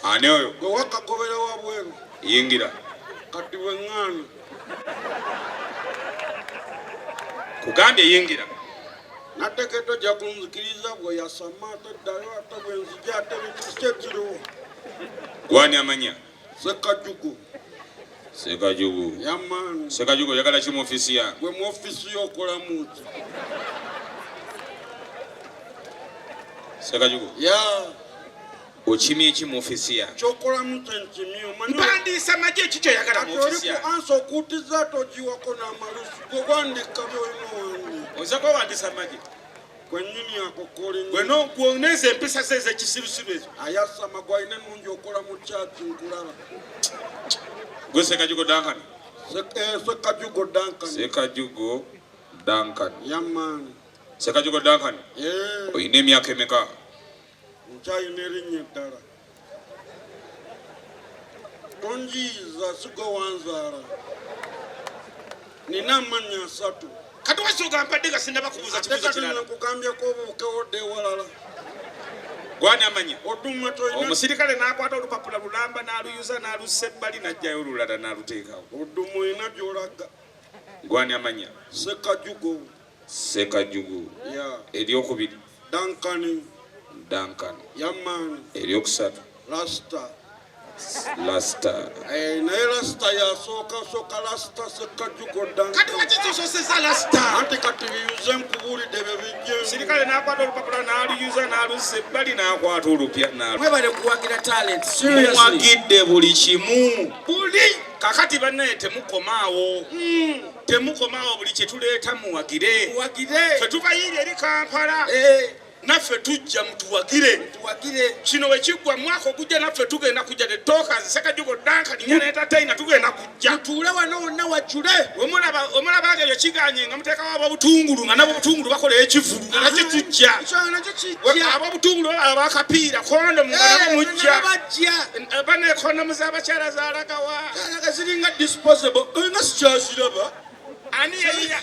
Ani oyo? Gwe wakagobera wabweru. Yingira. Kati bwe ŋŋaana. Kugambye yingira. Nategedde ojja kunzikiriza bwe yasama ate ddayo ate bwe nzija ate biki ekiriwo. Gwani amanya? Sekajugo. Sekajugo. Yamaani. Sekajugo oyagala ki mu ofiisi yange? Gwe mu ofiisi yo okolamu ki? Sekajugo. Ya. Okimye ki mu ofiisi yange? Kyokolamu kyenkimye omanyi. Mpandiisa magye ki kyoyagala mu ofiisi yange? Kati oli ku ansa okuutiza ate ogiwako n'amalusu. Gwe wandika by'olina owandiika. Oza kwewandiisa magye? Kwennyini ako k'oli Gwe no gwoneeza empisa ze ez'ekisirusiru ezo. Ayasama gw'alina ennungi okola mu kyaki nkulaba. Gwe Sekajugo Duncan. Sekajugo Duncan. Sekajugo Duncan. Yamaani. Sekajugo Duncan. Olina emyaka emeka? Nkyalina erinnya eddala. Tonjiiza sigo wanzaala. Nina amannya asatu. Kati wasooka mpadde nga sinnaba kubuuza kibuuzo kirala. Nkugambyeko obuukewo odde ewalala. Gwani amanya? Oduma tolina. Omusirikale n'akwata olupapula lulamba n'aluyuza n'alussa ebbali n'aggyayo olulala n'aluteekawo. Oduma olina gy'olaga. Gwani amanya? Sekajugo. Sekajugo. Yeah. Eryokubiri. Duncan. Duncan. Yaman. Eryokusatu. Rasta. Rasta. Eh, naye Rasta yasooka sooka Rasta Sekajugo Duncan. Kati waki tososeza Rasta? Anti kati biyuze nkubuulidde bye bijje. Sirikale n'akwata olupapula n'aluyuza n'alussa ebbali n'akwata olupya n'alu. Mwebale kuwagira talent. Seriously. Muwagidde buli kimu. Buli. Kakati bannaye temukomaawo. Temukomaawo buli kye tuleeta muwagire. Muwagire. Ffe tubayiira eri Kampala. Eh. Naffe tujja mutuwagire. Mutuwagire. Kino bwe kiggwa mwaka ogujja naffe tugenda kujja the talkers Sekajugo Duncan Nyana Entertainer tugenda kujja. Mutuule wano wonna wajjule. Omulaba nga ebyo kiganye nga muteekawo ab'obutungulu nga nabo obutungulu bakola ekivvulu nga nakyo kijja. Ekyo nakyo kijja. Ab'obutungulu baba ab'akapiira kondomu nga nabo mujja. Nabo bajja. Bane kondomu z'abakyala zalagawa. Zalaga ziringa disposable. Nga sikyaziraba. Ani yayiya?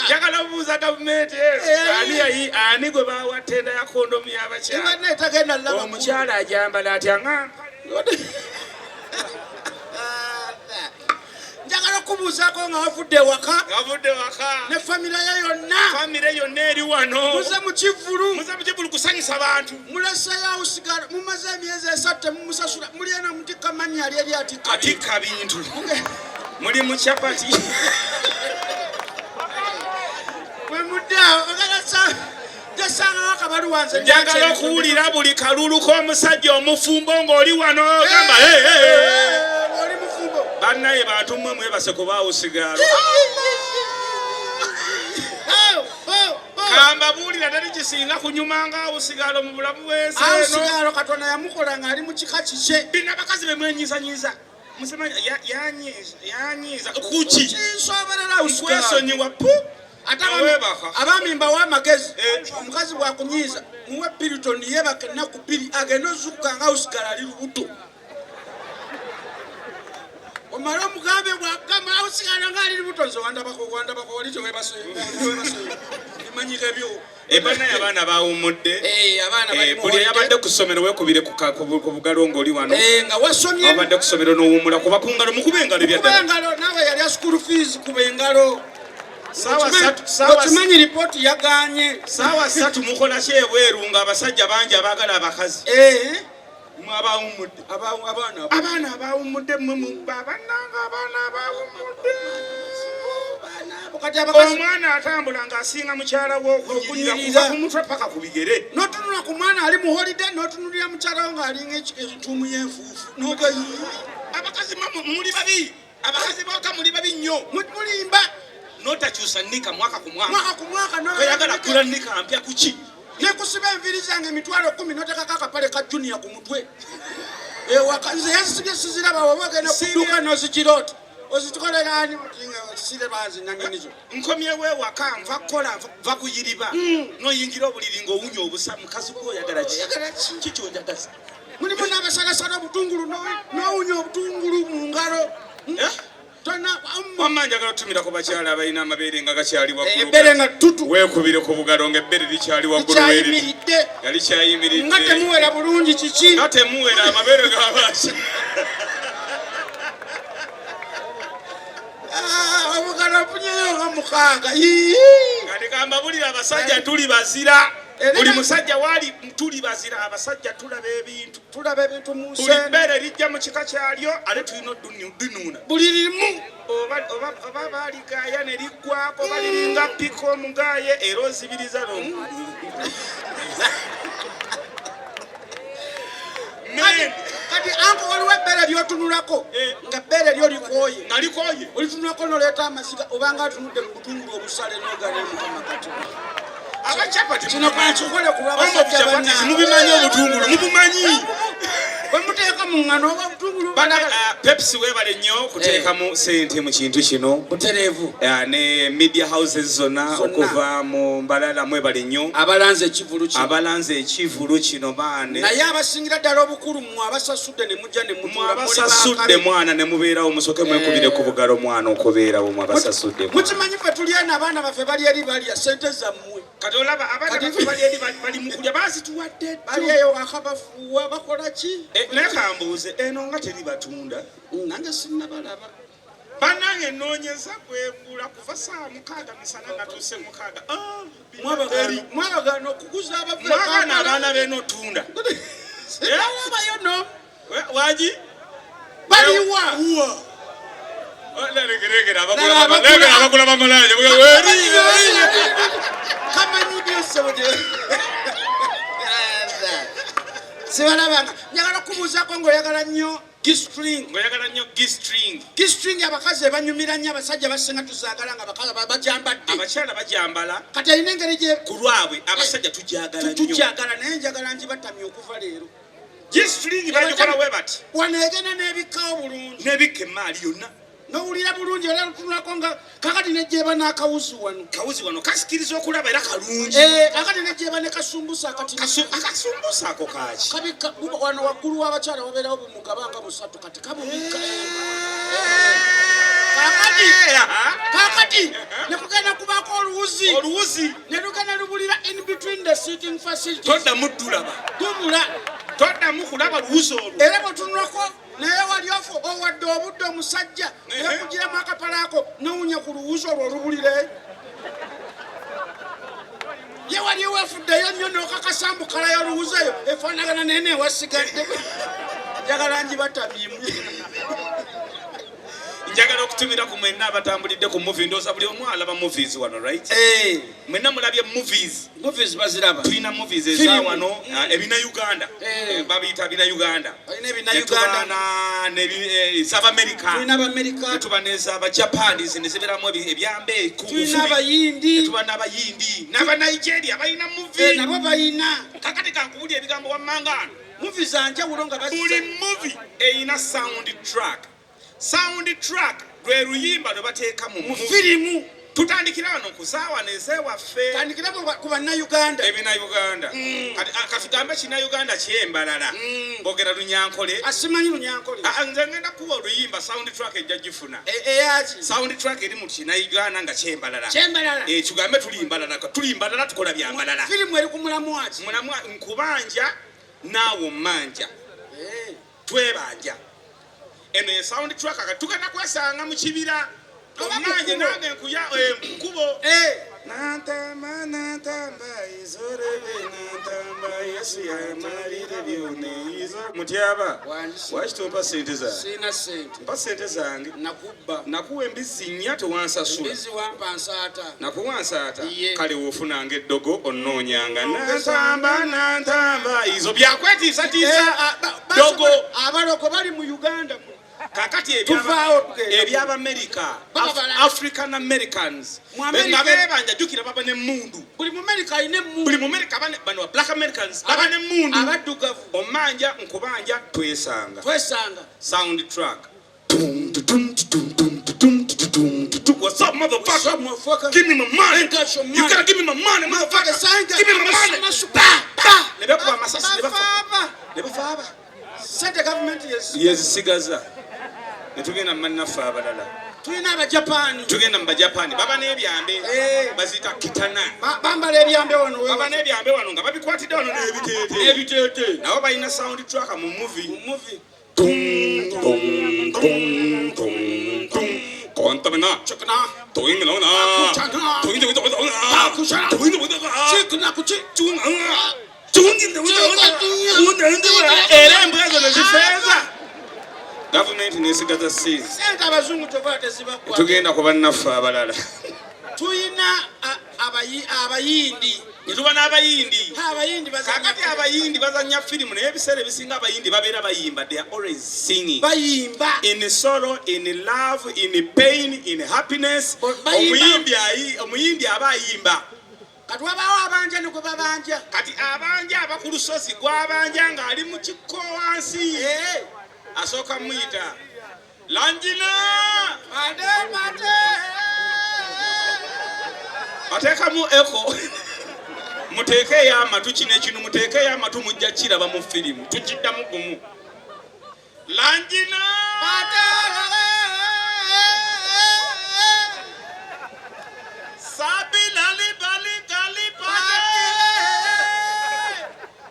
Njagala obuuza gavumenti eyo. Ani yayi ani gwe bawa tenda ya kondomu y'abakyala? Ebadde etagenda laba. Omukyala ajambala atya nga Njagala okubuuzaako nga wavudde ewaka. Wavudde ewaka. Ne famire ye yonna. Famire yonna eri wano. Muze mu kivvulu. Muze mu kivvulu kusanyusa bantu. Muleseeyo awusigala mumaze emyezi esatu temumusasula. Muli eno mutikka mannya ali eri atikka. Atikka bintu. Muli mu chapati. Bwe mudde awo ogala jasangawo akabaluwa nze njagala okuwulira buli kalulu k'omusajja omufumbo ng'oli wano ogamba oli mufumbo. Bannaye bantu mmwe mwebase kubaawusigaalo. Kambabuulira teri kisinga kunyuma nga awusigaalo mu bulamu bw'ensi eno. Awusigaalo Katonda yamukola ng'ali mu kika kikye. Bino abakazi be mwenyizanyiza. Musema yanyiiza, yanyiiza. Kuki? Kinsoberera awusigaalo. Nkwesonyiwa pu. Ate abaami mbawa amagezi. Omukazi bw'akunyiiza muwe Piriton yeebake ennaku bbiri agende ozuukuka nga awusigala ali lubuto. Omale omugambe bw'agamba awusigala nga ali lubuto nze wandabako wandabako wali teweebaseeyo teweebaseeyo bimanyike byo. Bannaye abaana bawummudde. Abaana bali mu Buli holiday. eyabadde ku ssomero weekubire ku bugalo ng'oli wano. Nga wasomye. Wabadde ku ssomero n'owummula kuba ku ngalo mukube engalo Kuba ebyaddala. engalo naawe yalya school fees kuba engalo. Saawa ssatu, saawa Okimanyi lipooti yagaanye. Saawa ssatu mukola ki ebweru ng'abasajja bangi abaagala abakazi? Mwe abawummudde. Abaana abo. Abaana abawummudde mmwe bannange abaana abawummudde. Kati abakazi Omwana atambula ng'asinga mukyala we okunyirira Okunyirira. kuva ku mutwe paka ku bigere. N'otunula ku mwana ali mu holiday, n'otunulira mukyala we ng'alinga entuumu y'enfuufu. N'ogayi. Abakazi mwe muli babi. Abakazi bawaka muli babi nnyo. Mulimba. N'otakyusa nnika mwaka ku mwaka. Mwaka ku mwaka, n'oyagala Toyagala kugula nnika mpya ku ki? Nekusiba enviiri zange emitwalo 10 n'oteekako akapale ka junior ku mutwe. Ewaka nze yazisibye siziraba, oba ogenda ku dduuka n'ozigiroota. Ozitukolera ani nga sireba nze nannyinizo? Nkomyewo ewaka nva kukola, nva kuyiriba. N'oyingira obuliri ng'owunya obusa, mukazi gwe oyagala ki? Oyagala ki? Ki ky'onjagaza? Mulimu n'abasalasala obutungulu, n'owunya obutungulu mu ngalo. Tonna, Wamma njagala otumira ku bakyala abalina amabeere nga gakyali waggulu. Ebbeere nga ttutu. Weekubire ku bugalo ng'ebbeere likyali waggulu weeriri. Likyayimiridde. likyayimiridde. Nga likyayimiridde. Nga temuwera bulungi kiki? Nga temuwera amabeere gabaki. Ah, obukadde ofunyeyo nga 6. Kati kambabulira abasajja tuli bazira. Buli musajja wali tuli bazira, abasajja tulaba ebintu. Tulaba ebintu mu nsi. Buli bbeere lijja mu kika kyalyo, ate tulina odunuuna. Buli limu. Oba baaligaaya ne liggwako, oba liringa pika omugaaye, era ozibiriza n'omu. Kati anko waliwo ebbeere ly'otunulako, nga ebbeere lyo likooye. Nga likooye. Olitunulako n'oleeta amaziga, obanga atunudde mu butungulu obusale n'ogala Mukama kati. Abachapati kino kankikole ku lw'abasajja bannange. Mubimanyi obutungulu, mubumanyi. Bwe muteeka mu ŋŋano oba obutungulu Pepsi weebale nnyo kuteekamu ssente mu kintu kino. Butereevu. Ne media houses zonna okuva mu Mbalala mwebale nnyo. Abalanze ekivulu kino. Abalanze ekivulu kino baane. Naye abasingira ddala obukulu mmwe abasasudde ne mujja ne mutuula. Mmwe abasasudde mwana ne mubeerawo, musooke mwekubire ku bugalo mwana okubeerawo mmwe abasasudde. Mukimanyi ffe tuli eno abaana baffe bali eri balya ssente zammwe. Kati olaba abaana baffe bali eri bali mu kulya bazituwadde. Bali eyo akabafuuwa bakola ki? Naye kambuuze eno nga teri batunda. Nange sinnabalaba. Bannange nnoonyeza kwegula kuva ssaawa 6 misana natuuse 6. Mwabagaana okuguza abava e Mwagaana Kampala. abaana b'eno tunda. Sinnabayo no. Wagi? Baliwa. Abagula bamalaaya. Kamanyi byose bwe. Sibalabanga. Njagala kubuuzaako ng'oyagala nnyo G-string. Ng'oyagala nnyo G-string. G-string abakazi ebanyumira nnyo, abasajja basinga tuzaagala nga abakazi bajambadde. Abakyala bajambala. Kati alina engeri gye ku lwabwe abasajja tugyagala nnyo. Tugyagala naye njagala ngibatamye okuva leero. G-string bagikola bwe bati. Wano egenda n'ebikkawo bulungi. N'ebikka emmaali yonna. N'owulira bulungi era lutunulako nga kakati nejjeeba n'akawuzi wano. Kawuzi wano kasikiriza okulaba era kalungi. Kakati nejjeeba ne kasumbusa akati. Akasumbusa ako kaaki? Kabikka, wano waggulu w'abakyala wabeerawo bumugaba nga busatu kati kabubikka. Kakati ne kugenda kubaako oluwuzi. Oluwuzi. Ne lugenda lubulira in between the seating facilities. Toddamu ddulaba. Tubula. Toddamu kulaba luwuzi olwo. Era bw'otunulako naye wali ofu owadde obudde omusajja ekugiramu akapala ako n'owunya ku luwuzi olwo olubulire. Ye wali weefuddeyo nnyo n'okakasa mbu kala y'oluwuzi eyo efaanagana naye neewasigadde. Njagala ngibatamyemu. Njagala okutumira ku mwenna abatambulidde ku movie, ndowooza buli omu alaba movies wano, right? Mwenna mulabye movies. Movies baziraba. Tulina movies eza wano, ebina Uganda. Babiyita bina Uganda. Balina ebina Uganda. Ez'Abamerika. Tulina Abamerika. Ne tuba n'ez'Abajapan, zino zibeeramu ebyambe, Tulina Abayindi. Ne tuba n'Abayindi. N'aba Nigeria balina movie. Nabo balina. Kakati kankubulira ebigambo wammanga wano. Movie za njawulo nga bazisa. Buli movie erina sound track. Sound track lwe luyimba lwe bateeka mu movie. Firimu. Tutandikira wano ku ssaawa n'ezewaffe. Tandikira ku bannayuganda. Ebinayuganda. Kati katugambe kinnayuganda ky'embalala. Boogera Lunyankole. Asimanyi Lunyankole. Nze ngenda kuwa oluyimba sound track ejja gifuna. Eyaki? Sound track eri mu kinnayuganda nga ky'embalala. Ky'embalala. Tugambe tuli mbalala, tuli mbalala tukola bya mbalala. Firimu eri ku mulamwa ki? Mulamwa nkubanja naawe ommanja. Twebanja. Eno ye sound track kati tugenda kwesanga mu kibira. Omanje nange nkuya nkubo. Nantamba nantamba izorebe nantamba Yesu yamalire byonna izo. Mutyaba, lwaki tompa ssente zange? Sirina ssente. Mpa ssente zange. Nakubba. Nakuwa embizzi 4 tewansasula. Embizzi wampa nsaata. Nakuwa nsaata? Kale w'ofunanga eddogo onnoonyanga. Nantamba nantamba izo byakwetiisatiisa. Ddogo. Abaloko bali mu Uganda. Kakati eby'Abamerika, African Americans, nga beebanja jjukira baba n'emmundu. Buli Mumerika alina emmundu. Buli Mumerika bano Black Americans baba n'emmundu. Abaddugavu. Omanja nkubanja twesanga. Twesanga. Sound track. Tum tum tum tum tum tum tum. What's up, motherfucker? What's up, motherfucker? Give me my money. Ain't got your money. You gotta give me my money, motherfucker. Give me my money. Ba, ba. Ne bakuba amasasi, ne bafa. Ne bafa. Sente government yezisigaza. Ne tugenda mu bannaffe abalala. Tulina Abajapani. Tugenda mu Bajapani, baba n'ebyambe. Eh. Baziyita kitana. Bambala ebyambe wano. Baba n'ebyambe wano nga babikwatidde wano n'ebiteete. Ebiteete. Nabo balina sound track mu movie. Mu movie. Tum, tum, tum, tum, tum. Kontamina. Chikna. Toingilona. Akuchana. Toingilona. Akuchana. Toingilona. Chikna kuchi. Era embwa ezo ne zifeeza gavumenti nesigaza siizi. Sente abazungu kyova tezibakwata. Tugenda ku bannaffe abalala. Tulina Abayindi. Ne tuba n'Abayindi. Abayindi bazannya. Kakati Abayindi bazannya firimu, naye ebiseera ebisinga Abayindi babeera bayimba. They are always singing. Bayimba. In sorrow, in love, in pain, in happiness. Bayimba. Omuyimbi aba ayimba. Kati wabaawo abanja ne gwe babanja. Kati abanja aba ku lusozi, gwabanja ng'ali mu kikko wansi. Eh. Asooka muyita Lanjina. Mate mate. Bateekamu eko, muteekeeyo amatu. Kino ekinu muteekeeyo amatu, mujja kiraba mu firimu. Tukiddamu gumu. Lanjina. Mate. Sabilalibaligalipate.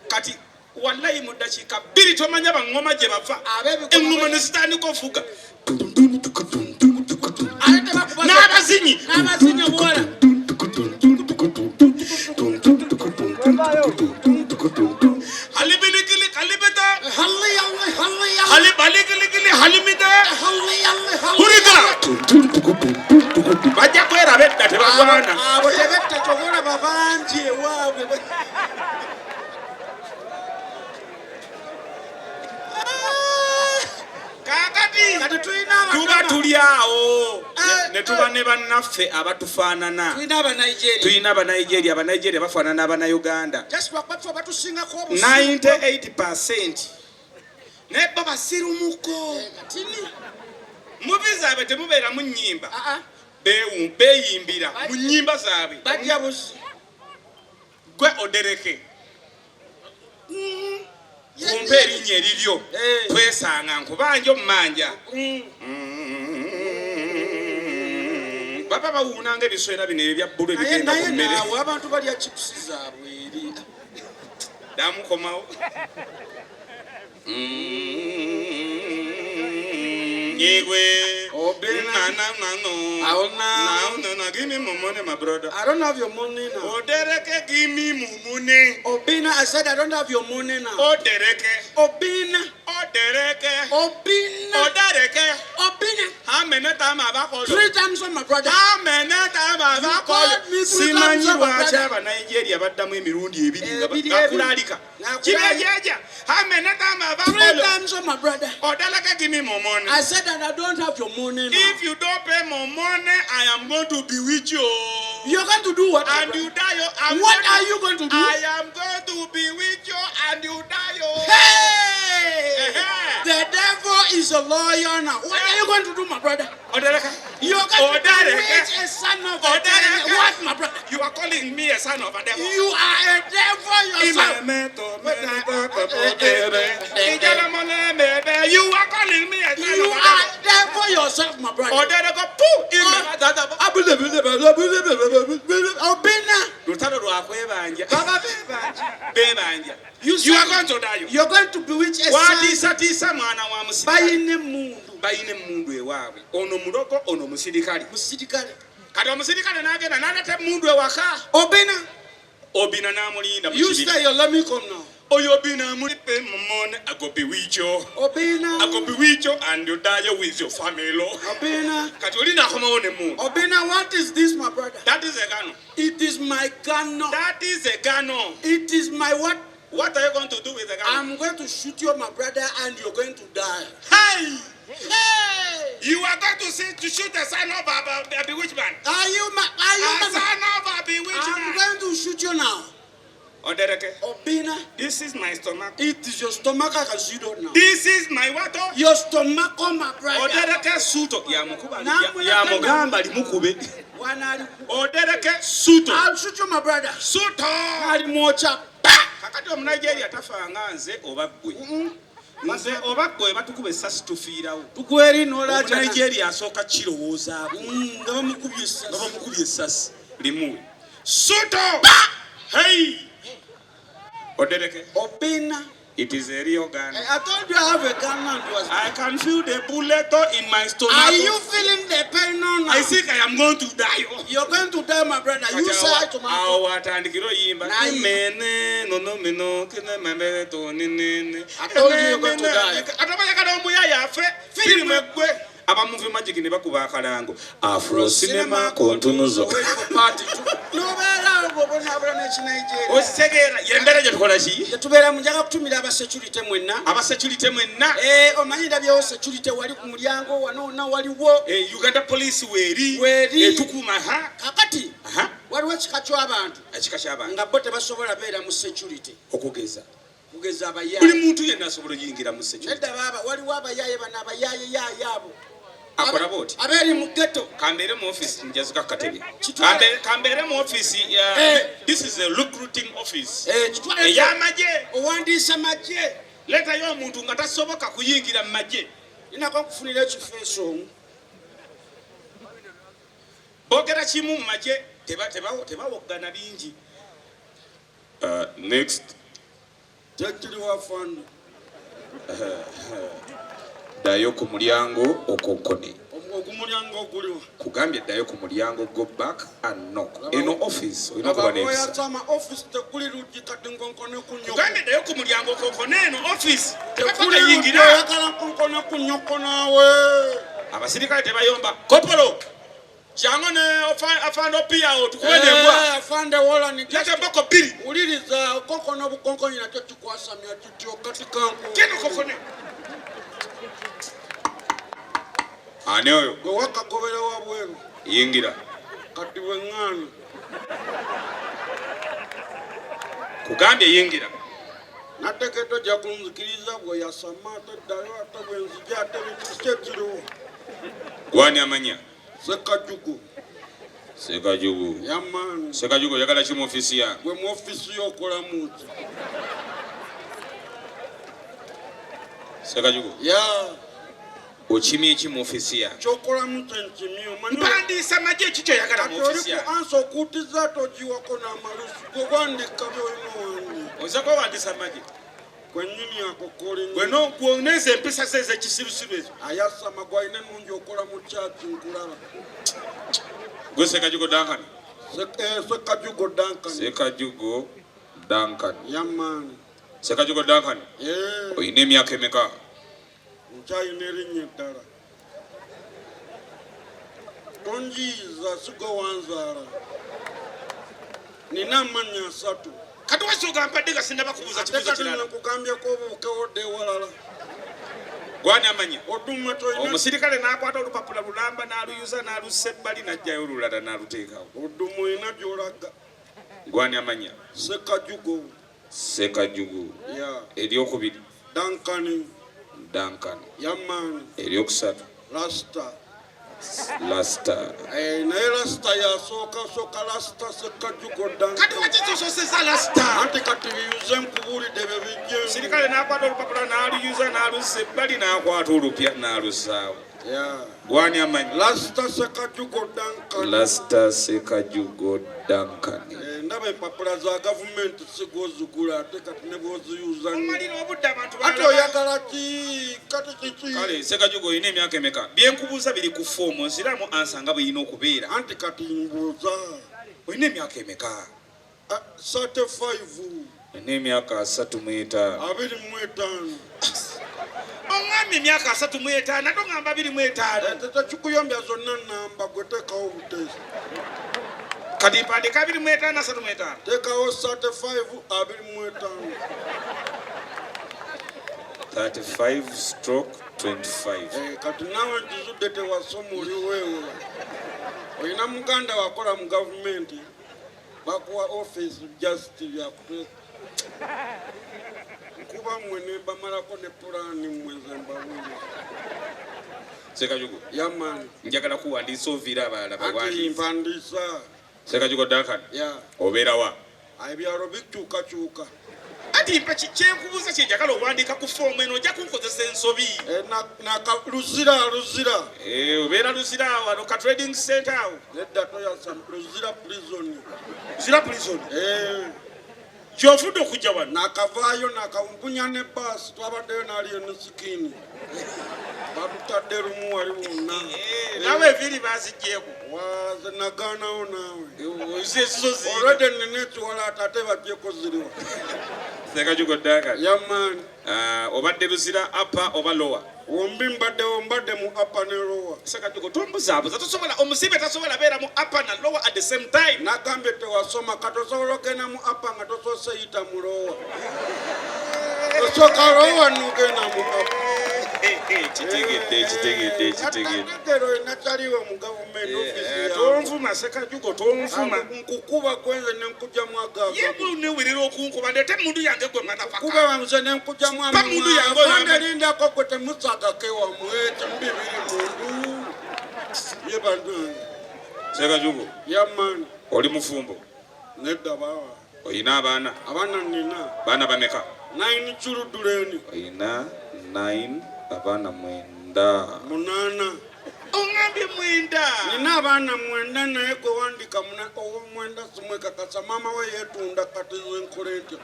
Kati wallayi mu ddakiika 2 tomanya baŋŋoma gye bava. Ab'ebigoma. Eŋŋoma ne zitandika ofuga. Ate tebakuba. N'abazinyi. N'abazinyi obuwala. Halibilikili kalibita. Halli yalli halli yalli. Halibalikilikili halimita. Halli yalli halli. Hurigala. Bajja kweraba edda tebagwana. Abo tebetta, kyova olaba bangi ewaabwe. Kakati Kati tulina tuba tuli awo ne tuba ne bannaffe abatufaanana. Tulina Abanigeria. Tulina Abanigeria. Abanigeria bafaanana Abanauganda. Just lwakuba batusingako obusiru. 98, naye bo basirumuko. Katini. Movie zaabwe temubeeramu nnyimba. Aa. Beeyimbira mu nnyimba zaabwe. Bajja busi. Gwe odereke kumpa erinnya eriryo. Eh. Twesanga nkubanja omumanja. Baba bawuunanga ebiswera bino ebya bbulu Naye ebigenda ku naye mmere. naawe abantu balya chipusi zaabwe eri. Damukomawo. Igwe. Obena. Na, na, no. Aona. No, no, no, give me my money, my brother. I don't have your money now. Odereke, give me my money. Obina, I said I don't have your money now. Odereke. Obina. Odereke. Obina. Odereke. Obina. How many times have I called you? Three times on my brother. How many times have I You called called you? me three Simanyi times, my lwaki brother. Abanigeria baddamu emirundi ebiri nga Ebiri, bakulaalika. Nakulaalika. Kibejeja. How many times have I Three called you? times on my brother. Odeleke, give me my money. I said that I don't have your money now. If you don't pay my money, I am going to bewitch you. You're going to do what? my And brother? you die. Oh. I'm What going to- are you going to do? I am going to bewitch you and you die. Oh. Hey! Eh-heh. The devil is a lawyer now. What are you going to do, my brother? Odeleke. You're going to Odeleke. bewitch a son of a Odeleke. devil. What, my brother? You are calling me a son of a devil. You are a devil yourself. You are calling me a son You of a are devil. devil yourself, my brother. Odeleke, poo! Obina. Lutalo lwakwebanja. Baba bebanja. Bebanja. You You said are going to die. You're going to bewitch a son. Watiisatiisa mwana wa musirikale. Bayina emmundu. Balina emmundu ewaabwe. Ono mulogo, ono musirikale. Musirikale. Kati omusirikale n'agenda n'aleeta emmundu ewaka. Obina. Obina n'amulinda mu You kibira. stay here. Let me come now. Oyo Obina amulipe mumone. I go bewitch you. Obina. I go bewitch you and you die with your family. Obina. Kati oli n'akomawo n'emmundu. Obina, what is this, my brother? That is a gun. It is my gun. That is a gun. It is my what? What are you going to do with the gun? I'm going to shoot you, my brother, and you're going to die. Hey! Hey! You are going to see to shoot a son of a bewitchman. Are you my? Are you A my? son of a I'm bewitchman. going to shoot you now. Odereke. Obina, This is my stomach. it is your stomach. I can see that now. This is my what? Your stomach, oh, my brother. Odereke suto. Yamukuba. Namuleka Yamugamba limukube. Wanali- Odereke suto. I'll shoot you, my brother. Suto. Ali mocha. Kakati Omunigeria tafanga nze oba ggwe. Nze oba gwe batukuba essasi tufiirawo. Tugweri n'olajana. Omunigeria asooka kirowoozaako. Nga bamukubye essasi. Nga bamukubye essasi limuwe. Suto! Hey! Odereke. Obina. It is a real gun. I told you I have a gun and was. I can feel the bullet in my stomach. Are you feeling the pain or not? I think I am going to die. You're going to die, my brother. You say to my. Awo watandikira oyimba. Naye. Mene nono meno kene mamere to nene. I told you you're going to die. Ate bayagala omuyaya afe. Firimu eggwe. Aba Movie Magic ne bakuba akalango. Afro Cinema Kontunuzo. Wait for part two. Nobeera bw'obonaabona n'Ekinigeria. Okitegeera y'embeera gye tukola ki? Gye tubeeramu njaga kutumira abasecurity mwenna. Abasecurity mwenna. Eh, omanyi ndabyewo security wali ku mulyango wano wonna waliwo. Eh, Uganda Police weeri. Weeri. Etukuuma ha. Kakati Aha. waliwo ekika ky'abantu Ekika ky'abantu. nga bo tebasobola beera mu security. Okugeza. Kugeza abayaaye. Buli muntu yenna asobola oyingira mu security. Nedda baaba waliwo abayaaye bano abayaaye yaaye abo. Akola bw'oti. Abeeri mu ghetto. Kambeere mu office njazuka ku katebe. Kitwale. Kambeere mu office. Eh. This is a recruiting office. Eh, kitwale. Ey'amagye. Owandiisa magye. Leetayo omuntu nga tasoboka kuyingira mu magye. Ninako nkufunira ekifo esoomu. Boogera kimu mu magye tebawoggana bingi. Next. Kyekiri wafande. Ddayo ku mulyango okonkone. Ogumulyango oguliwa. Kugambye ddayo ku mulyango, go back and knock. Eno office olina okuba n'ekisa. Oyasama office tekuli luggi kati nkonkone ku nnyoko. Kugambye ddayo ku mulyango okonkone eno office. Tekuli luggi Tebakayingira. oyagala nkonkone ku nnyoko naawe. Abasirikale tebayomba. Kopolo. Jangu ne afande opiya awo tukube n'embwa. Eh, afande wola ni Leeta emboko bbiri. Wuliriza okonkona obukonkonyi nakyo kikwasamya kityo kati kanku. Genda okonkone. Ani oyo? Gwe wakagobera wabweru. Yingira. Kati bwe ŋŋaana. Kugambye yingira. Nategeddwa ojja kunzikiriza bwe yasama ate ddayo ate bwe nzija ate biki ekiriwo. Gwani amanya? Sekajugo. Sekajugo. Yamaani. Sekajugo oyagala ki mu ofiisi yange? Gwe mu ofiisi yo okolamu ki? Sekajugo. Ya. Okimye ki mu ofiisi yange? Ky'okolamu kye nkimye omanyi. Mpandiisa magye ki ky'oyagala mu Kati oli ofiisi ku yange? ansa okuutiza ate ogiwako n'amalusu. Gwe wandiika by'olina owandiika. Oyinza kwewandiisa magye? Gwe nnyini ako k'oli Gwe n'ezo empisa ze ez'ekisirusiru ezo. Ayasama gw'alina ennungi okola mu kyaki nkulaba. Gwe Sekajugo Duncan. Sekajugo Duncan. Sekajugo Duncan. Yamaani. Sekajugo Duncan. Eh. Olina emyaka emeka? Nkyalina erinnya eddala. Tonjiiza si gwe wanzaala. Nina amannya asatu. Kati wasooka mpadde nga sinnaba kubuuza Ate kibuuzo kati kirala. nkugambyeko obuukewo dda ewalala. Gwani amanya? Oduma tolina. Omusirikale n'akwata olupapula lulamba n'aluyuza n'alussa ebbali n'aggyayo olulala n'aluteekawo. Oduma olina gy'olaga. Gwani amanya? Sekajugo. Sekajugo. Ya. Eryokubiri. Duncan. Duncan. Yamaani. Eryokusatu. Rasta. Rasta. Eh, naye Rasta yasooka sooka Rasta Sekajugo Duncan. Kati lwaki tososeza Rasta? Anti kati biyuze nkubuulidde bye bijje. Omusirikale n'akwata olupapula n'aluyuza n'alussa ebbali n'akwata olupya n'alussaawo. Ya. Gwani amanyi? Rasta Sekajugo Duncan. Rasta Sekajugo Duncan. Eh, ndaba empapula za gavumenti si gw'ozigula ate kati ne bw'oziyuza nnyo. Omalira obudde abantu Ate balala. oyagala ki? Kati kiki? Kale Sekajugo olina emyaka emeka? Bye nkubuuza biri ku foomu nziramu ansa nga bw'erina okubeera. Anti kati mbuuza. Olina emyaka emeka? 35. Olina emyaka 35. 25. Oŋŋambye emyaka 35 ate oŋŋamba 25. Ate tekikuyombya zonna nnamba gwe teekawo buteesi. Kati mpandiika 25, 35. Teekawo 35, 25. 35/25. Eh, kati naawe nkizudde tewasoma oli weewola. Olina muganda wakola mu gavumenti bakuwa office just byakutwe. Nkuba mmwe ne mbamalako ne pulaani mmwe nze mbabuulira. Sekajugo. Yamaani. Njagala kuwandiisa oviire abalala Anti bawandiise. mpandiisa. Sekajugo Duncan. Ya. Obeera wa? Ebyalo bikyukakyuka. Kakati mpa kyenkubuuza kyenjagala owandiika ku foomu eno ojja kunkozesa ensobi. Eh, luzira luzira. Eh, obeera luzira wano ka trading center awo. Nedda toyasa luzira prison. Luzira prison. Eh. Kyovudde okujja wano. Nakavaayo nakawumpunya ne baasi twabaddeyo n'aliyo ne sikini. Batutadde lumu wali wonna. Nawe enviiri baaziggyeko. Waze nagaanawo naawe. Ezizo ziri. Olwedde nina ekiwalaata ate baggyeko ziriwa. Sekajugo Duncan. Yamaani. Ah, obadde Luzira upper oba lower? Wombi mbaddewo mbadde mu upper ne lower. Sekajugo tombuzaabuza tosobola omusibe tasobola beera mu upper na lower at the same time. Nagambye tewasoma kati osobola ogenda mu upper nga tosoose yita mu lower. Osooka lower n'ogenda mu upper. Kitegedde kitegedde kitegedde. Kategero nakyaliwe mu gavumenti ofiisi yawe. Tonvuma Sekajugo tonvuma. Nkukuba gwenze ne nkugyamu agaaga. Ye newerera okunkuba ndeete emmundu yange gwe motherfucker. Kuba nze ne nkugyamu Pa mundu yange oyo amanda lindako gwe temusagako ewamwe tembibiri mundu. Ye banange. Sekajugo. Yamaani. Oli mufumbo? Nedda bawa. Oyina abaana? Abaana nina. Baana bameka? 9 children. Oyina 9 abaana 9. 8. Ongambye 9. Nina abaana 9 naye gwe wandika ow'omwenda simwekakasa maama we yeetunda kati nze nkole ntya?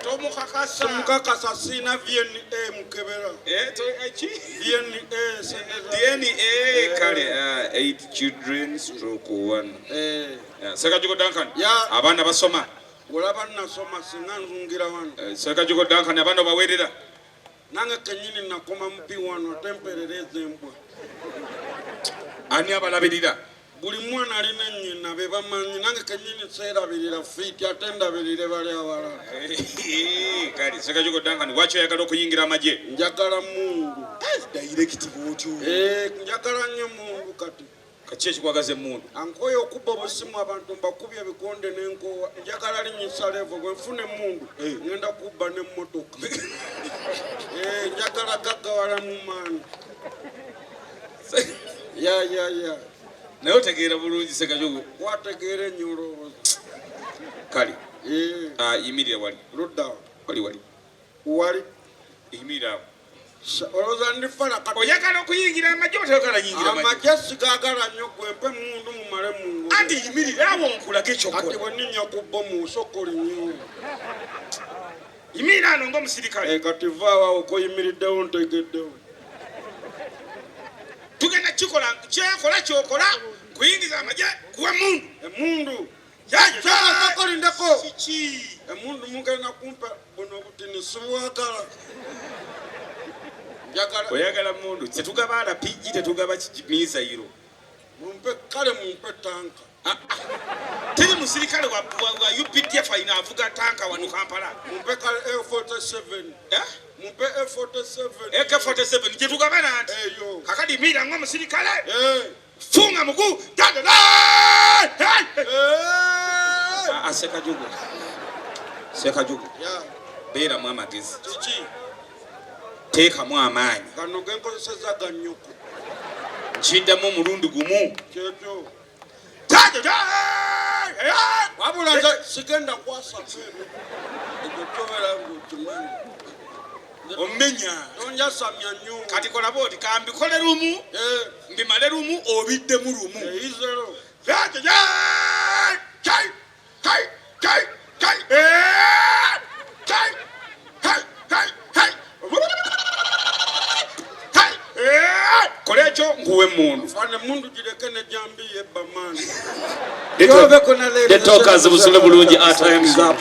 Tomukakasa. Simukakasa siina DNA mukebera. Ki? DNA sente za DNA kale 8 children stroke 1. Sekajugo Duncan. Abaana basoma. Olaba nasoma singa nzungira wano. Sekajugo Duncan abaana obaweerera. Nange kennyini nakoma mu P1 ate mperera ez'embwa. Ani abalabirira? Buli mwana alina nnyina be bamanyi nange kennyini seerabirira fiiti ate ndabirire bali abalala. Kale Sekajugo Duncan lwaki oyagala okuyingira amagye? Njagala mundu. Direct bw'otyo. Njagala nnyo mundu kati. Kaki ekikwagaza emmundu? Ankoye okubba obusimu abantu mbakubye ebikonde n'enkoowa. Njagala linnyisa levo bwe nfuna emmundu ngenda kubba n'emmotoka. Njagala gaggawala mu maanyi. Ya ya ya. Naye otegeera bulungi Sekajugo. Wategeera ennyo olowooza. Kale. Yimirira wali. Ludda. Wali wali. Wali. Yimirira awo. Olowooza ndi fala kati. Oyagala okuyingira amagye oba toyagala yingira amagye? Amagye sigaagala nnyo gwe mpe emmundu mumale mungu. Anti yimirira awo nkulage ekyokukola. Kati bwe nninnya ku bbomu osooka olinyewo. Yimirira ano ng'omusirikale. Kati vaawo awo k'oyimiriddewo ntegeddewo. Tugenda kikola kyekola kyokola kuyingiza amagye kuwa emmundu. Emmundu. Soko lindeko. Kiki? Emmundu mugenda kumpa buno obutini sibwagala. Njagala. Oyagala mmundu. Tetugaba RPG, tetugaba mizayiro. Mumpe kale mumpe tanka. Teri musirikale wa UPDF alina avuga tanka wano Kampala. Mumpe kale A47. Mumpe A47. AK47 gye tugabana nti. Eyo. Kakati yimirira ng'omusirikale. Funga muguu. Sekajugo. Sekajugo. Beeramu amagezi. Kiki? Teekamu amaanyi. Gano ge nkozesezza ga nnyoko. Nkiddamu omulundi gumu. Kyekyo. Wabula nze sigenda kwasa mpeero. Ekyo kyobeera ng'okimanyi. Omenya. Tonjasamya nnyo. Kati kola bw'oti kambikole lumu. Mbimale lumu obiddemu lumu. Eyizero. Kola ekyo nkuwe emmundu. Fane emmundu gireke ne jambiya ebba maanyi. The talkers busule bulungi at times up.